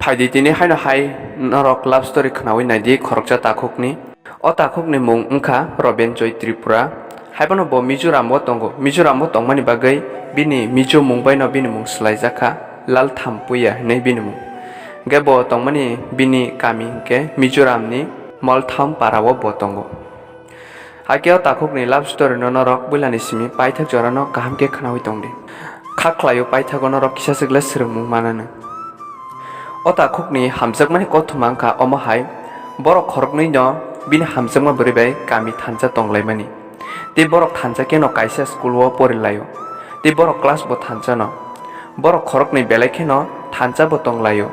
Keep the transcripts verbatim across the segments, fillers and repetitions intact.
Phaidi tini haino hai norok love story khwnawi naidi khoroksa takhukni. O takhukni mung wngkha Roben Joy Tripura. Haiphano bo Mizoram o tongo. Mizoram o tongmani bagwi bini Mizo mung baino bini mung swlaijakha Lal Thampuia hinwi bini mung. Hwnkhe bo tongmani bini kami hwnkhe Mizoramni Moltham para o bo tongo. Hakhe o takhukni love story no norok builani simi paithak jorano kaham khe khwnawi tongdi. Kha khlaio paithago norok kisa swkle swrwngmung mananw. O takhukni hamjakmani kothoma wngkha omo hai, borok khoroknwi no bini hamjakma bwrwi bai kami thansa tonglaimani. Tei borok thansa kheno kaisa school o porilaio. Tei borok class bo thansa no. Borok khoroknwi belai kheno thansa bo tonglaio.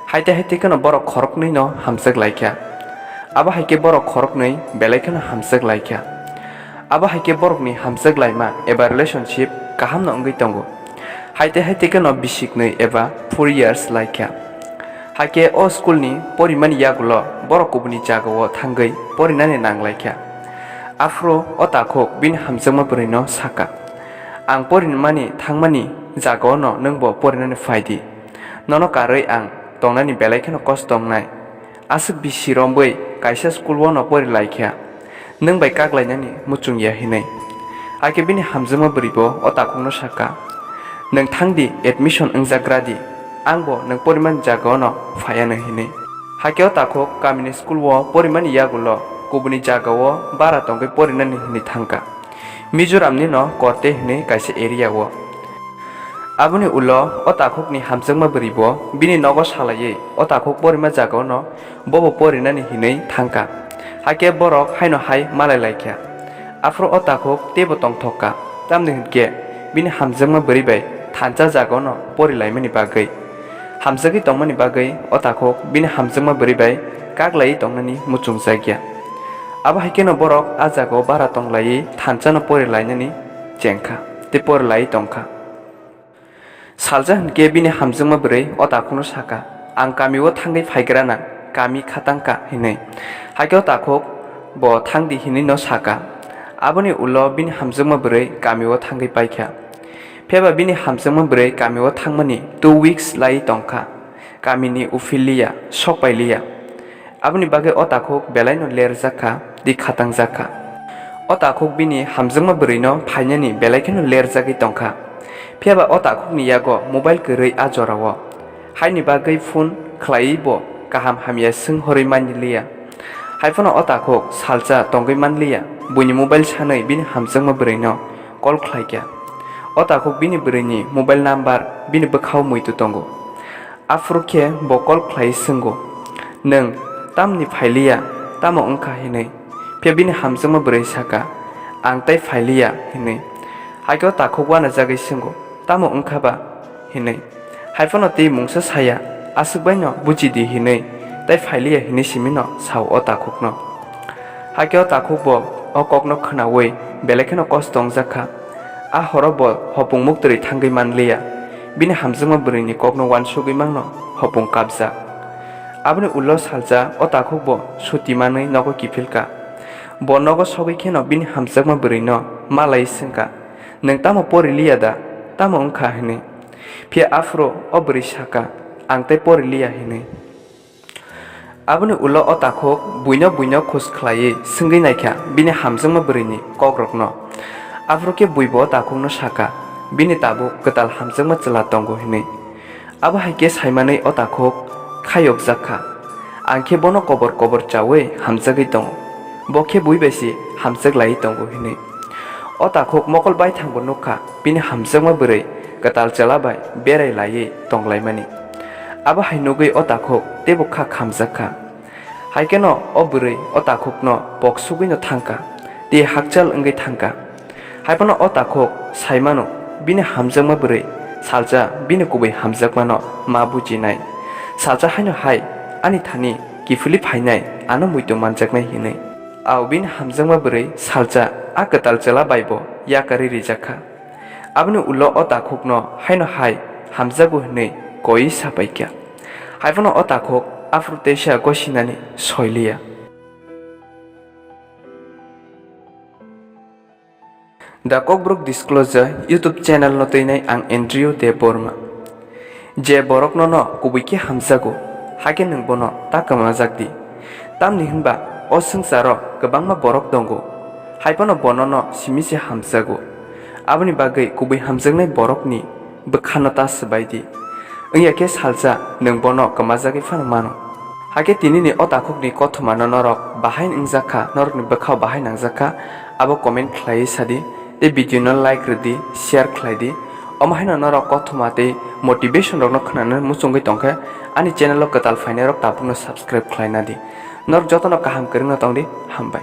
Haite haite kheno borok khoroknwi no hamjak laikha. Abo hai khe borok khoroknwi belai kheno hamjak laikha. Abo hai khe borokni hamjak laima eba relationship kaham no wngwi tongo. Haite haite kheno bisiknwi eba four years laikha. Hakhe o school ni porimani yagulo borok kubuni jagao thangwi porinani nang laikha. Aphuru o takhuk bini hamjakma bwrwi no sakha, "Ang porinani thangmani jagao no nwngbo porinani phaidi. Nono karwi ang tongnani belai kheno kosto wngnai. Aswk bisi rombwi kaisa school o no pori laikha, nwng bai kak lainani muchung ya hinwi." Hakhe bini hamjakma bwrwi bo o takhukno sakha, "Nwng thangdi, admission wngjagra di, ang bo nwng porimani jagao no phaianw," hinwi. Hakhe o takhuk kamini school o porimani yagulo kubuni jagao bara tongwi porinani hinwi thangkha. Mizoramni no Korte hinwi kaisa area o. Aboni ulo o takhukni hamjakma bwrwi bo bini nogo salaiwi o takhuk porima jagao no bobo porinani hinwi thangkha. Hakhe borok haino hai malai laikha. Aphuru o takhuk teibo tongthok kha, tamni hwnkhe bini hamjakma bwrwi bai thansa jagao no porilaimani bagwi. Hamjagwi tongmani bagwi o takhuk bini hamjakma bwrwi bai kak laiwi tongnani muchungjakya. Abo hai kheno borok a jagao bara tong laiwi thansa no porilainani chengkha tei porilaiwi tongkha. Salsa hwnkhe bini hamjakma bwrwi o takhukno sakha, "Ang kamio thangwi phaigrana, kami khatangkha," hinwi. Hakhe o takhuk bo thangdi hinwi no sakha. Aboni ulo bini hamjakma bwrwi kamio thangwi paikha. Phiyaba bini hamjakma bwrwi kamio thangmani two weeks lai tongkha, kamini uphilliya, sokpailiya. Aboni bagwi o takhuk belaino lerjak kha, tei khatangjak kha. O takhuk bini hamjakma bwrwino phainani belai kheno lerjagwi tongkha. Phiyaba o takhukni yago mobile kwrwi a jorao. Haini bagwi phone khlaiwi bo kaham hamya swng horwi manliya. Haiphano o takhuk salsa tongwi manliya, buini mobile sanwi bini hamjakma bwrwino call khlaikha. O takhuk bini bwrwini mobile number bini bwkhao muitu tongo. Aphuru khe bo call khlaiwi swngo, "Nwng tamni phailiya, tamo wngkha?" hinwi. Phiya bini hamjakma bwrwi sakha, "Ang tai phailiya," hinwi. Hakhe o takhuk uanajagwi swngo, "Tamo wngkha ba?" hinwi. Haiphano tei mungsa saya, "Aswk baino buji di," hinwi, "Tai phailiya," hinwi simino sao o takhukno. Hakhe o takhuk bo o kokno khwnaui belai kheno kosto wngjak kha. A horo bo hopung muktwrwi thangwi manliya. Bini hamjakma bwrwini kokno uansugwi mangno hopung kapjak. Aboni ulo salsa o takhuk bo suti manwi nogo kiphilkha. Bo nogo sogwi kheno bini hamjakma bwrwino malaiwi swngkha, "Nwng tamo poriliya da? Tamo wngkha?" hinwi. Phiya aphuru o bwrwi sakha, "Ang tai poriliya," hinwi. Aboni ulo o takhuk buino buino khus khlaiwi swngwi naikha bini hamjakma bwrwini kokrokno. Aphuru khe buibo o takhukno sakha, "Bini tabuk kwtal hamjakma chwla tongo," hinwi. Abo hai khe saimanwi o takhuk khayokjak kha, "Ang khe bono kobor kobor chaui hamjagwi tongo, bo khe bui bai se hamjak laiwi tongo," hinwi. O takhuk mokol baithang bo nukha, bini hamjakma bwrwi kwtal chwla bai berai laiwi tonglaimani. Abo hai nugwi o takhuk teibo kha khamjak kha. Hai kheno o bwrwi o takhukno pok sugwino thangkha, tei hakchal wngwi thangkha. Hai phano o takhuk sai mano, bini hamjakma bwrwi salsa bini kubui hamjakmano ma bujinai. Salsa haino hai, "Ani thani kiphilwi phainai, ano muitu manjaknai," hinwi. Au bini hamjakma bwrwi salsa a kwtal chwla bai bo yakarwi rijak kha. Aboni ulo o takhukno haino hai hamjago hinwi koi sapaikha. Hai phano o takhuk aphuru teisa gosinani soiliya. The Kokborok Disclosure YouTube channel no twinai ang Andrew Debbarma. Je borok nono kubui khe hamjago, hakhe nwng bono ta kwmajak di. Tamni hwnba o swngcharo kwbangma borok tongo, hai phano bo nono simi se hamjago. Aboni bagwi kubui hamjaknai borokni bwkhano ta swbai di. Wngya khe salsa nwng bono kwmajagwi phano mano. Hakhe tinini o takhukni kothomano norok bahai wngjak kha, norokni bwkhao bahai nangjak kha, abo comment khlaiwi sa di. Tei video no like rwdi, share khlai di. Omo haino norok kothoma tei motivation rokno khwnana muchungwi tongkhe ani channel o kwtal phainairok tabukno subscribe khlaina di. Norok jotono kaham kwrwngno tongdi, hambai.